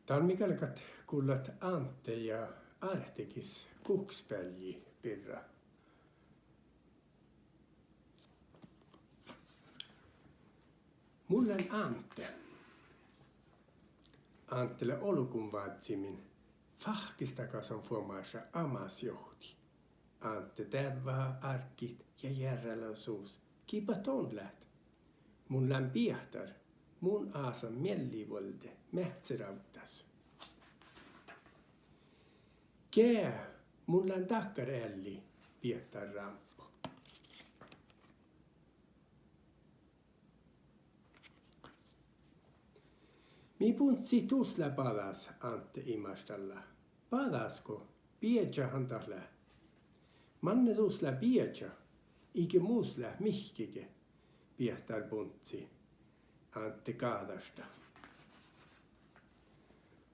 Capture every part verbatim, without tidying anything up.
Dál mii galgat gullat Ánte ja Ártegis guhkes bealji birra. Mun lean Ánte. Ánte lea olgun váccimin. Fáhkkestaga son fuomáša amas johti. Ánte dearvvahá árggit ja jearralá sus: Gii bat don leat? Mun lean Biehtár. Mun ásan miellivuolde meahccirávddás. Gea, mun lean dakkár ealli, Biehtár rámpo. Mii buntsit dus lea bađas? Ánte imaštalii. Bađas go? Bieža han dat lea. Manne dus lea bieža? Iige mus leat mihkkege, Biehtár bundsii. Ánte gáđašta.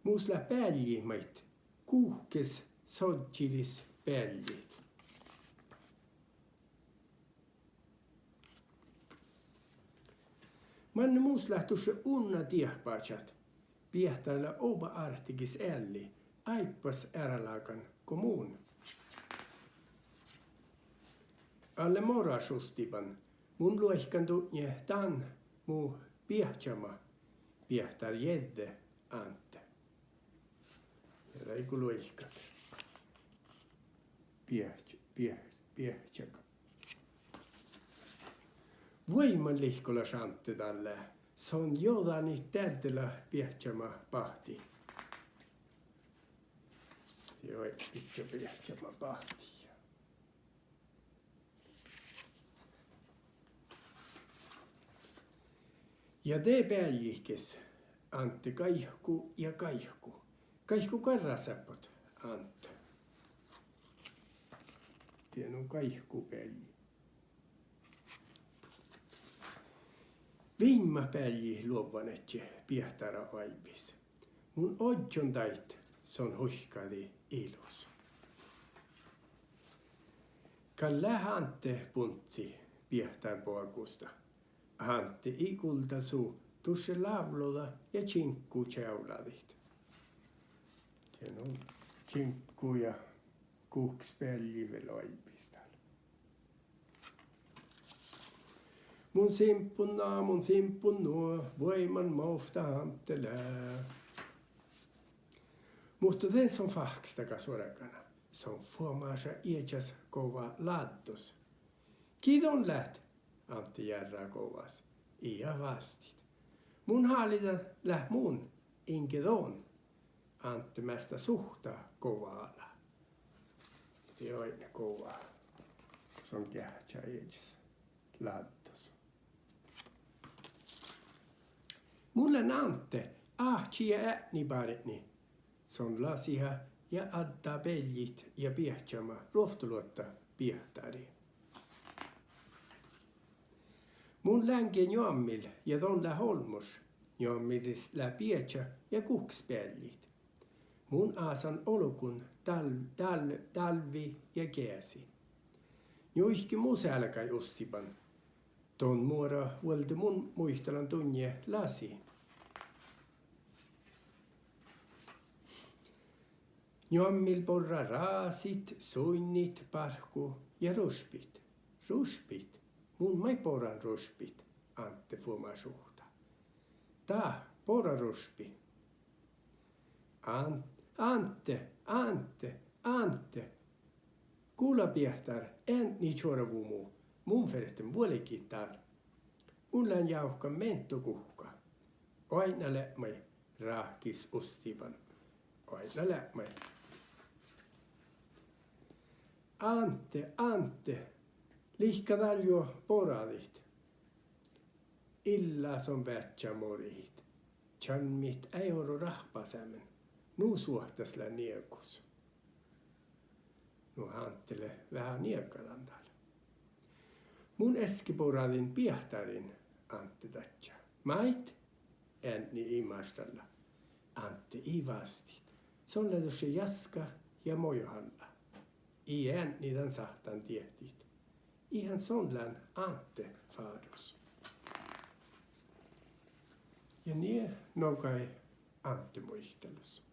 Mus leat bealji maid guhkes sožžilis bealji. Manne mus leat dušše unna diehpážat? Biehtár lea oba Ártegis ealli, áibbas earálágan go mun. Ale mora, Sustiban, mun luoikan dutnje dan mu biežžama. Biehtár jeđđe Ánte. Ja dego luoikat. Biežža, bie-, biežžaga. Vuoiman lihkolaš Ánte dalle, son jođánit deaddela biežžama báhti. Ja oidnibidja biežžama báhti. Ja de bealljit ges, Ánte, gáikku ja gáikku. Gáikku garraseappot, Ánte. Die nu gáikku bealji. Viimmat bealji luovvanedje Biehtára oaivvis. Mun ožžon dáid, son huikadii ilus. Gal leat, Ánte, bundsii Biehtár boagusta. Ánte ii gulda su, dušše lávloda ja čiŋggu čeavladit. Die nu čiŋggu ja guhkes bealji vel oaivvis dál. Mun simbun na, mun simbun nu, vuoiman movtta Ánte lea. Muhto den son fáhkkestaga suorgana, son fuomáša iežas gova láddus. Gii don leat? Ánte jearrá govas. Ii vástit. Mun háliidan leat mun, inge don. Ánte measta suhttá gova ala. Die oaidná gova, son geahččá iežas láddus. Mun lean Ánte, áhčči ja eadni bárdni. Son lasiha ja addá bealljit ja biežžama ruovttoluotta Biehtárii. Mun lean ge njoammil ja don leat olmmoš. Njoammilis lea bieža ja guhkes bealljit. Mun ásan olgun dál-, dál-, dálvvi ja geasi. Njuike mu sealgái, Ustiban. Don muora vuolde mun muitalan dutnje lasi. Njoammil borrá rásit, suinnit, bárkku ja rušpit. Rušpit? Mun maid boran rušpit, Ánte fuomášuhttá. Dá, bora rušpi. Án-, Ánte, Ánte, Ánte! Gula, Biehtár, eadni čuorvu mu, mun ferten vuolgit dál. Mun lean jávkan meantuguhká. Oaidná leat maid, ráhkis Ustiban. Oaidná leat maid. Ánte, Ánte, lihkka dál juo boradit? Illa son veažžá morihit. Čalmmit eai oro rahpaseamen. Nu suohtas lea niegus. Nu Ánte lea veahá niegadan dál. Mun eske boradin Biehtárin, Ánte dadjá. Maid? Eadni imaštalii. Ánte ii vástit. Son lea dušše jaska ja mojahallá. Ii eadni dan sáhtán diehttit. Ii han son lean Ánte fárus. Ja nie nogai Ánte muitalus.